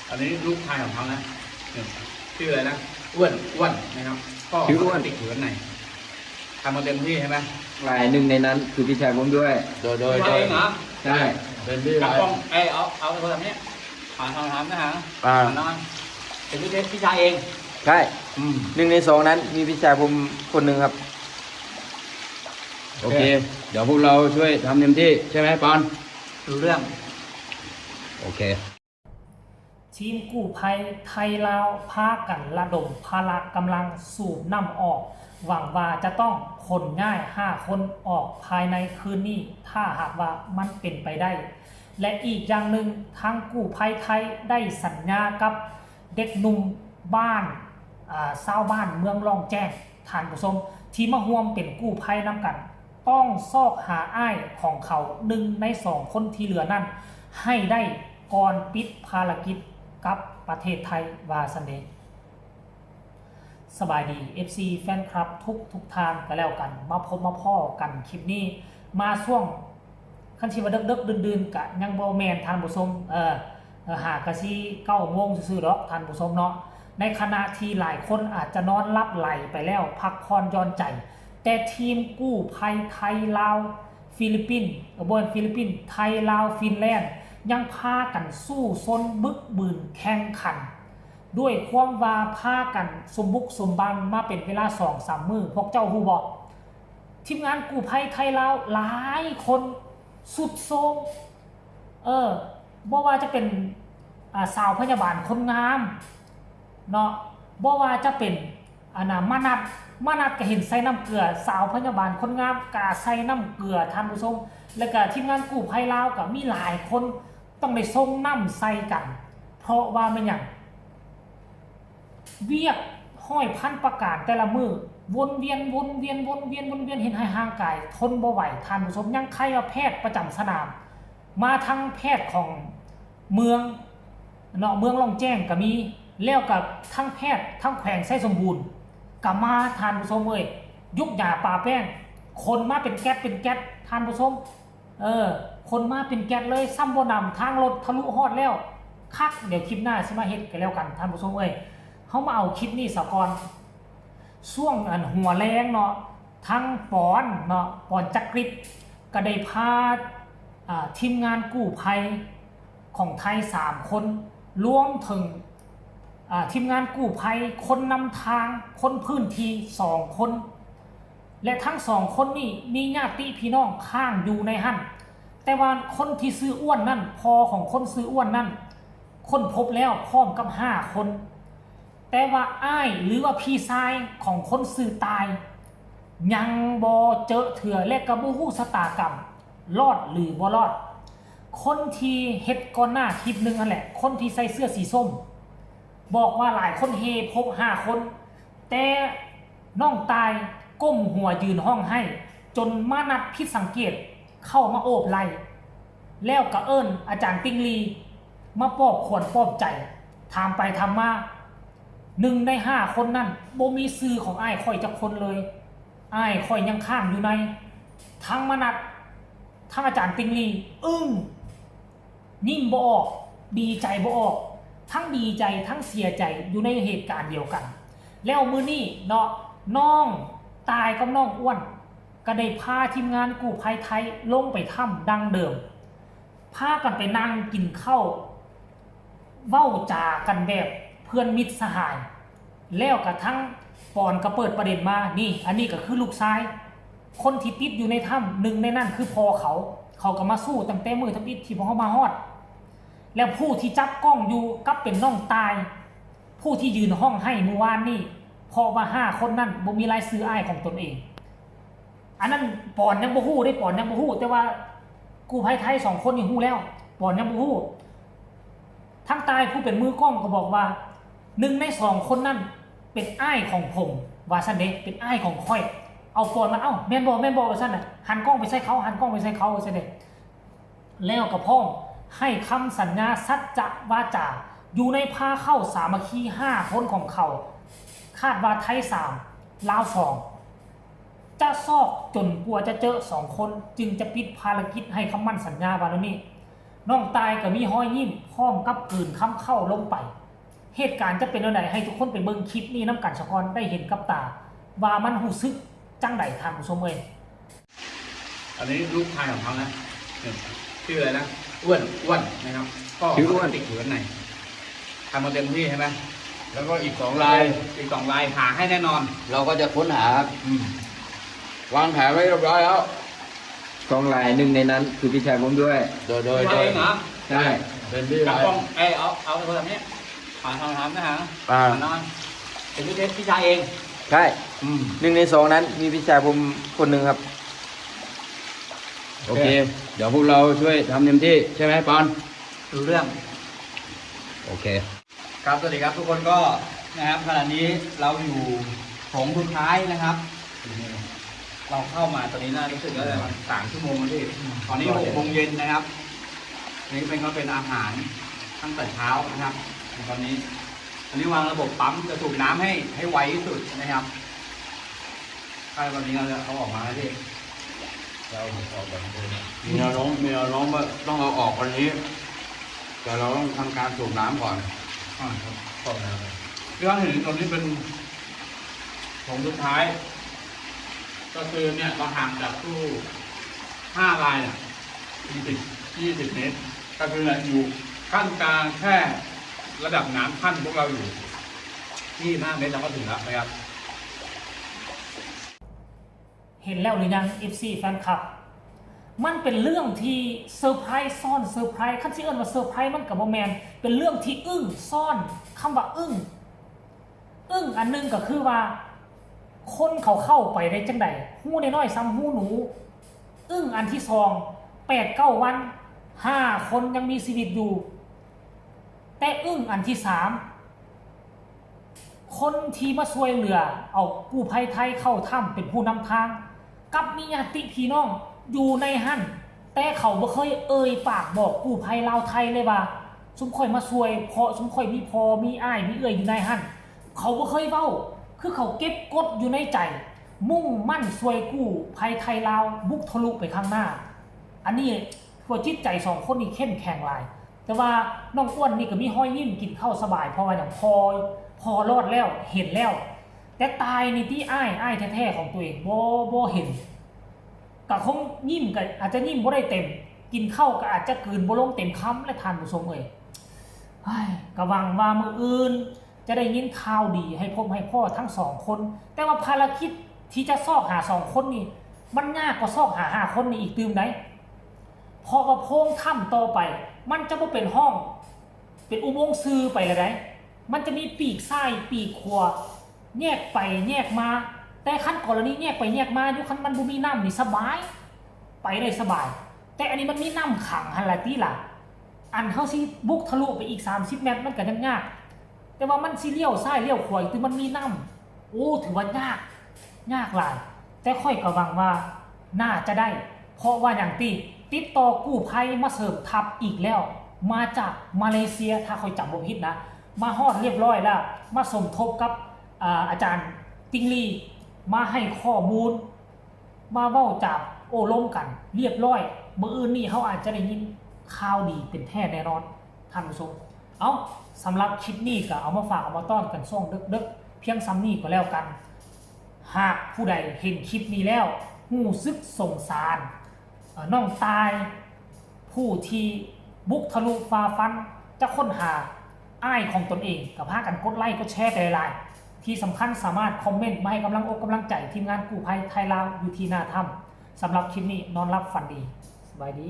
อันนี้ลูกชายของเขานะ เนี่ย ชื่ออะไรนะ อ้วน อ้วนนะครับ พ่อ ชื่ออ้วน เขาติดอยู่ข้างใน ทำมาเต็มที่ใช่ไหม ใช่ หนึ่งในนั้นคือพี่ชายผมด้วย โดย โดย พี่ชายเองเหรอ ใช่ เป็นพี่ชาย เอากล้อง เอ้ย เอา เอาโทรศัพท์นี้ หา หา หา หา อ่า หาน้อง เป็นพี่ พี่ชายเอง ใช่ อืม หนึ่งในสองนั้นมีพี่ชายผมคนหนึ่งครับ โอเค โอเค เดี๋ยวพวกเราช่วยทำเต็มที่ ใช่ไหมปอน รู้เรื่อง โอเค ທີມກູ້ໄພໄທລາວພາກັນລະດົມພະລະກຳລັງສູບນ້ຳອອກ, ຫວັງວ່າຈະຕ້ອງຂົນຍ້າຍຫ້າຄົນອອກພາຍໃນຄືນນີ້, ຖ້າຫາກວ່າມັນເປັນໄປໄດ້. ແລະ ອີກຢ່າງໜຶ່ງ, ທາງກູ້ໄພໄທໄດ້ສັນຍາກັບເດັກໜຸ່ມບ້ານ, ອາ, ຊາວບ້ານເມືອງລ່ອງແຈ້ງ, ທ່ານຜູ້ຊົມ, ທີ່ມາຮ່ວມເປັນກູ້ໄພນຳກັນ. ຕ້ອງຊອກຫາອ້າຍຂອງເຂົາ ໜຶ່ງໃນສອງຄົນທີ່ເຫຼືອນັ້ນໃຫ້ໄດ້ ກ່ອນປິດພາລະກິດກັບປະເທດໄທ ວ່າຊັ້ນເດ. ສະບາຍດີ ເອັຟຊີ ແຟນຄລັບທຸກໆທ່ານກໍແລ້ວກັນ, ມາພົບມາພໍ້ກັນຄລິບນີ້ ມາຊ່ວງ ຄັນຊິວ່າເດິກໆດື່ນໆກະຍັງບໍ່ແມ່ນທ່ານຜູ້ຊົມ, ເອີ ຫາກະຊິເກົ້າໂມງຊື່ໆດອກທ່ານຜູ້ຊົມເນາະ. ໃນຂະນະທີ່ຫຼາຍຄົນອາດຈະນອນຫຼັບໄຫຼໄປແລ້ວ, ພັກຜ່ອນຢ່ອນໃຈ, ແຕ່ທີມກູ້ໄພໄທລາວ ຟີລິບປິນ, ເອີ ບໍ່ແມ່ນຟີລິບປິນ, ໄທລາວ ຟິນແລນ ຍັງພາກັນສູ້ຊົນບຶກບືນແຂ່ງຂັນ ດ້ວຍຄວາມວ່າພາກັນສົມບຸກສົມບັງມາເປັນເວລາສອງສາມມື້. ພວກເຈົ້າຮູ້ບໍ່? ທີມງານກູ້ໄພໄທລາວຫຼາຍຄົນຊຸດໂຊມ, ເອີ ບໍ່ວ່າຈະເປັນ ອາ ສາວພະຍາບານຄົນງາມເນາະ, ບໍ່ວ່າຈະເປັນ ອັນນ່າ ມານັດ, ມານັດກໍເຫັນໃສ່ນ້ຳເກືອ, ສາວພະຍາບານຄົນງາມກໍໃສ່ນ້ຳເກືອທ່ານຜູ້ຊົມ, ແລ້ວກໍທີມງານກູ້ໄພລາວກໍມີຫຼາຍຄົນຕ້ອງໄດ້ສົ່ງນ້ຳໃສ່ກັນ. ເພາະວ່າແມ່ນຫຍັງ? ວຽກຮ້ອຍພັນປະການແຕ່ລະມື້ ວົນວຽນ, ວົນວຽນ, ວົນວຽນ, ວົນວຽນ ເຮັດໃຫ້ຮ່າງກາຍທົນບໍ່ໄຫວທ່ານຜູ້ຊົມ. ຍັງໃຄ່ວ່າແພດປະຈຳສະໜາມ ມາທາງແພດຂອງເມືອງເນາະ, ເມືອງລ່ອງແຈ້ງກໍມີ, ແລ້ວກໍທັງແພດທາງແຂວງໄຊສົມບູນກໍມາທ່ານຜູ້ຊົມເອີຍ. ຢຸກຢາປາແປ້ງ ຂົນມາເປັນແກັດເປັນແກັດທ່ານຜູ້ຊົມ, ເອີ ຂົນມາເປັນແກັດເລີຍ, ຊ້ຳບໍ່ໜຳ ທາງລົດທະລຸຮອດແລ້ວ. ຄັກ ດຽວຄລິບໜ້າຊິມາເຮັດກັນແລ້ວກັນທ່ານຜູ້ຊົມເອີຍ. ເຮົາມາເອົາຄລິບນີ້ສາກ່ອນ. ຊ່ວງອັນຫົວແລງເນາະ, ທັງປອນເນາະ, ປອນຈັກກຣິດ ກໍໄດ້ພາ ອາ ທີມງານກູ້ໄພຂອງໄທສາມຄົນ, ລວມເຖິງ ອາ ທີມງານກູ້ໄພຄົນນຳທາງ, ຄົນພື້ນທີ່ສອງຄົນ ແລະ ທັງສອງຄົນນີ້ມີຍາດຕິພີ່ນ້ອງຄ້າງຢູ່ໃນຫັ້ນ, ແຕ່ວ່າຄົນທີ່ຊື່ອ້ວນນັ້ນ, ພໍ່ຂອງຄົນຊື່ອ້ວນນັ້ນ ຄົ້ນພົບແລ້ວພ້ອມກັບຫ້າຄົນ. ແຕ່ວ່າອ້າຍ ຫຼືວ່າພີ່ຊາຍຂອງຄົນຊື່ຕາຍ ຍັງບໍ່ເຈີເທື່ອ ແລະ ກໍບໍ່ຮູ້ຊະຕາກຳ ລອດ ຫຼື ບໍ່ລອດ. ຄົນທີ່ເຮັດກ່ອນໜ້າຄລິບໜຶ່ງຫັ້ນແຫຼະ, ຄົນທີ່ໃສ່ເສື້ອສີສົ້ມ ບອກວ່າຫຼາຍຄົນເຮພົບຫ້າຄົນ, ແຕ່ນ້ອງຕ່າຍກົ້ມຫົວຢືນຮ້ອງໄຫ້ ຈົນມານັດຜິດສັງເກດ ເຂົ້າມາໂອບໄຫຼ່ ແລ້ວກໍເອີ້ນອາຈານຕິ່ງລີມາປອບຂວັນປອບໃຈ. ຖາມໄປຖາມມາ ໜຶ່ງໃນຫ້າຄົນນັ້ນບໍ່ມີຊື່ຂອງອ້າຍຂ້ອຍຈັກຄົນເລີຍ. ອ້າຍຂ້ອຍຍັງຄ້າງຢູ່ໃນ. ທັງມານັດ ທັງອາຈານຕິ່ງລີ ອຶ້ງ ຍິ້ມບໍ່ອອກ, ດີໃຈບໍ່ອອກ, ທັງດີໃຈທັງເສຍໃຈຢູ່ໃນເຫດການດຽວກັນ. ແລ້ວມື້ນີ້ເນາະ ນ້ອງຕ່າຍກັບນ້ອງອ້ວນ ກໍໄດ້ພາທີມງານກູ້ໄພໄທລົງໄປຖ້ຳດັ່ງເດີມ, ພາກັນໄປນັ່ງກິນເຂົ້າ ເວົ້າຈາກັນແບບເພື່ອນມິດສະຫາຍ. ແລ້ວກະທັງປອນກໍເປີດປະເດັນມາ, ນີ້ ອັນນີ້ກໍຄືລູກຊາຍ ຄົນທີ່ຕິດຢູ່ໃນຖ້ຳ, ໜຶ່ງໃນນັ້ນຄືພໍ່ເຂົາ, ເຂົາກໍມາສູ້ຕັ້ງແຕ່ມື້ທຳອິດທີ່ພວກເຮົາມາຮອດ. ແລ້ວຜູ້ທີ່ຈັບກ້ອງຢູ່ກັບເປັນນ້ອງຕ່າຍ, ຜູ້ທີ່ຢືນຮ້ອງໄຫ້ມື້ວານນີ້ ເພາະວ່າຫ້າຄົນນັ້ນບໍ່ມີລາຍຊື່ອ້າຍຂອງຕົນເອງ. ອັນນັ້ນປອນຍັງບໍ່ຮູ້ເດ້, ປອນຍັງບໍ່ຮູ້, ແຕ່ວ່າກູ້ໄພໄທສອງຄົນນີ້ຮູ້ແລ້ວ, ປອນຍັງບໍ່ຮູ້. ທາງຕ່າຍຜູ້ເປັນມືກ້ອງກໍບອກວ່າ ໜຶ່ງໃນສອງຄົນນັ້ນເປັນອ້າຍຂອງຜົມ ວ່າຊັ້ນເດ້, ເປັນອ້າຍຂອງຂ້ອຍ. ເອົາປອນມາ, ເອົ້າ ແມ່ນບໍ່ ແມ່ນບໍ່ ວ່າຊັ້ນນະ, ຫັນກ້ອງໄປໃສ່ເຂົາ, ຫັນກ້ອງໄປໃສ່ເຂົາ ວ່າຊັ້ນເດ້. ແລ້ວກໍພ້ອມໃຫ້ຄຳສັນຍາສັດຈະວາຈາ ຢູ່ໃນພາເຂົ້າສາມັກຄີຫ້າຄົນຂອງເຂົາ, ຄາດວ່າໄທສາມ ລາວສອງ ຈະຊອກຈົນກວ່າຈະເຈີສອງຄົນ ຈຶ່ງຈະປິດພາລະກິດໃຫ້ຄຳໝັ້ນສັນຍາ ວ່າແນວນີ້. ນ້ອງຕ່າຍກໍມີຮອຍຍິ້ມພ້ອມກັບກືນຄຳເຂົ້າລົງໄປ. ເຫດການຈະເປັນແນວໃດ ໃຫ້ທຸກຄົນໄປເບິ່ງຄລິບນີ້ນຳກັນສາກ່ອນ ໄດ້ເຫັນກັບຕາວ່າມັນຮູ້ສຶກຈັ່ງໃດ ທ່ານຜູ້ຊົມເອີຍ. ອັນນີ້ລູກຊາຍຂອງເຂົານະ ຊື່ອະໄລນະ? ອ້ວນ ອ້ວນນະຄັບ. ກໍ ຊື່ອ້ວນ ຕິດຢູ່ຂ້າງໃນ. ທຳມາເຕັມທີ່ໃຊ່ໄໝ? ແລ້ວກໍອີກສອງລາຍ ອີກສອງລາຍຫາໃຫ້ແນ່ນອນ. ເຮົາກໍຈະຄົ້ນຫາ ອືມ ວາງແຜນໄວ້ຮຽບຮ້ອຍແລ້ວ. ສອງລາຍ ໜຶ່ງໃນນັ້ນຄືພີ່ຊາຍຜົມດ້ວຍ. ໂດຍ ໂດຍ ໂດຍ ເອງເນາະ? ໃຊ່ ເປັນທີ່ ກະປ້ອງ ເອີ ເອົາ ເອົາໂທລະສັບນີ້ ຫາ ຫາ ຫາ ອ່າ ຫານອນ ເປັນພີ່ ພີ່ຊາຍເອງ. ໃຊ່ ອືມ ໜຶ່ງໃນສອງນັ້ນມີພີ່ຊາຍຜົມຄົນໜຶ່ງຄັບ. ໂອເຄ ໂອເຄ ດຽວພວກເຮົາຊ່ວຍທຳເຕັມທີ່ ໃຊ່ໄໝປອນ? ຮູ້ເລື່ອງ. ໂອເຄ. ครับ สวัสดีครับทุกคน ก็นะครับ ขณะนี้เราอยู่โถงสุดท้ายนะครับ เราเข้ามาตอนนี้น่ารู้สึกว่าจะประมาณสามชั่วโมงแล้วพี่ ตอนนี้หกโมงเย็นนะครับ นี่เป็น ก็เป็นอาหารตั้งแต่เช้านะครับ ตอนนี้ อันนี้วางระบบปั๊มจะสูบน้ำให้ ให้ไวที่สุดนะครับ ใช่ ตอนนี้เราจะเอาออกมาแล้วพี่ เราเอาออกแบบนี้เลยนะ มีแนวโน้ม มีแนวโน้มว่าต้องเอาออกวันนี้ แต่เราต้องทำการสูบน้ำก่อน อ่าครับ สูบน้ำ ที่เราเห็นตรงนี้เป็นโถงสุดท้าย ก็คือเนี่ย เราห่างจากตู้ห้าลายเนี่ย ยี่สิบ ยี่สิบเมตร ก็คืออยู่ขั้นกลางแค่ระดับน้ำขั้นพวกเราอยู่ ยี่สิบห้าเมตร เราก็ถึงแล้วนะครับ. ເຫັນແລ້ວຫຼືຍັງ ເອັຟຊີ ແຟນຄລັບ? ມັນເປັນເລື່ອງທີ່ເຊີໄພຣສ໌ຊ້ອນເຊີໄພຣສ໌ ຄັນຊິເອີ້ນວ່າເຊີໄພຣສ໌ມັນກໍບໍ່ແມ່ນ ເປັນເລື່ອງທີ່ອຶ້ງຊ້ອນຄຳວ່າອຶ້ງ. ອຶ້ງອັນໜຶ່ງກໍຄືວ່າ ຄົນເຂົາເຂົ້າໄປໄດ້ຈັ່ງໃດ ຮູນ້ອຍໆສ່ຳຮູໜູ. ອຶ້ງອັນທີສອງ ແປດເກົ້າວັນ ຫ້າຄົນຍັງມີຊີວິດຢູ່. ແຕ່ອຶ້ງອັນທີສາມ ຄົນທີ່ມາຊ່ວຍເຫຼືອເອົາກູ້ໄພໄທເຂົ້າຖ້ຳເປັນຜູ້ນຳທາງ ກັບມີຍາດຕິພີ່ນ້ອງຢູ່ໃນຫັ້ນ ແຕ່ເຂົາບໍ່ເຄີຍເອີ່ຍປາກບອກກູ້ໄພລາວໄທເລີຍວ່າ ຊຸມຂ້ອຍມາຊ່ວຍ ເພາະຊຸມຂ້ອຍມີພໍ່ມີອ້າຍມີເອື້ອຍຢູ່ໃນຫັ້ນ. ເຂົາບໍ່ເຄີຍເວົ້າ ຄືເຂົາເກັບກົດຢູ່ໃນໃຈ ມຸ່ງໝັ້ນຊ່ວຍກູ້ໄພໄທລາວບຸກທະລຸໄປຂ້າງໜ້າ. ອັນນີ້ ພວກຈິດໃຈສອງຄົນນີ້ເຂັ້ມແຂງຫຼາຍ. ແຕ່ວ່ານ້ອງອ້ວນນີ້ກໍມີຮອຍຍິ້ມ ກິນເຂົ້າສະບາຍ ເພາະວ່າຫຍັງ? ພໍ ພໍລອດແລ້ວ ເຫັນແລ້ວ. ແຕ່ຕ່າຍນີ້ຕິ ອ້າຍ ອ້າຍແທ້ໆຂອງຕົວເອງ ບໍ່ ບໍ່ເຫັນ ກໍຄົງຍິ້ມ ກໍອາດຈະຍິ້ມບໍ່ໄດ້ເຕັມ ກິນເຂົ້າກໍອາດຈະກືນບໍ່ລົງເຕັມຄຳແຫຼະ ທ່ານຜູ້ຊົມເອີຍ. ເຮີ້ຍ ກໍຫວັງວ່າມື້ອື່ນຈະໄດ້ຍິນຂ່າວດີ ໃຫ້ພົບໃຫ້ພໍ້ທັງສອງຄົນ. ແຕ່ວ່າພາລະກິດທີ່ຈະຊອກຫາສອງຄົນນີ້ ມັນຍາກກວ່າຊອກຫາຫ້າຄົນນີ້ອີກຕື່ມໃດ. ເພາະວ່າໂພງຖ້ຳຕໍ່ໄປ ມັນຈະບໍ່ເປັນຮ່ອງ ເປັນອຸໂມງຊື່ໄປແລ້ວໃດ໋. ມັນຈະມີປີກຊ້າຍປີກຂວາ ແຍກໄປແຍກມາ. ແຕ່ຄັນກໍລະນີແຍກໄປແຍກມາຢູ່ ຄັນມັນບໍ່ມີນ້ຳນີ້ສະບາຍ ໄປໄດ້ສະບາຍ. ແຕ່ອັນນີ້ມັນມີນ້ຳຂັງຫັ້ນລະຕິລະ ອັນເຮົາຊິບຸກທະລຸໄປອີກສາມສິບແມັດ ມັນກໍຍັງຍາກ. ແຕ່ວ່າມັນຊິລ້ຽວຊ້າຍລ້ຽວຂວາອີກ ຄືມັນມີນ້ຳ ໂອ້ ຖືວ່າຍາກ ຍາກຫຼາຍ. ແຕ່ຂ້ອຍກໍຫວັງວ່າໜ້າຈະໄດ້ ເພາະວ່າຫຍັງຕິ ຕິດຕໍ່ກູ້ໄພມາເສີມທັບອີກແລ້ວ ມາຈາກມາເລເຊຍ ຖ້າຂ້ອຍຈຳບໍ່ຜິດນະ ມາຮອດລຽບຮ້ອຍແລ້ວ ມາສົມທົບກັບ ອາ ອາຈານຕິງລີ ມາໃຫ້ຂໍ້ມູນ ມາເວົ້າຈາໂອ້ລົມກັນລຽບຮ້ອຍ. ມື້ອື່ນນີ້ເຮົາອາດຈະໄດ້ຍິນຂ່າວດີເປັນແທ້ແນ່ນອນ ທ່ານຜູ້ຊົມ. ເອົ້າ ສຳລັບຄລິບນີ້ກໍເອົາມາຝາກເອົາມາຕ້ອນກັນຊ່ວງເດິກໆ ພຽງສ່ຳນີ້ກໍແລ້ວກັນ. ຫາກຜູ້ໃດເຫັນຄລິບນີ້ແລ້ວຮູ້ສຶກສົງສານ ເອີ ນ້ອງຕ່າຍ ຜູ້ທີ່ບຸກທະລຸຝ່າຟັນຈະຄົ້ນຫາອ້າຍຂອງຕົນເອງ ກໍພາກັນກົດໄລ້ກົດແຊໄປຫຼາຍໆ. ທີ່ສຳຄັນສາມາດຄອມເມັນມາໃຫ້ກຳລັງອົກກຳລັງໃຈທີມງານກູ້ໄພໄທລາວຢູ່ທີ່ໜ້າຖ້ຳ. ສຳລັບຄລິບນີ້ນອນຫຼັບຝັນດີ. ສະບາຍດີ.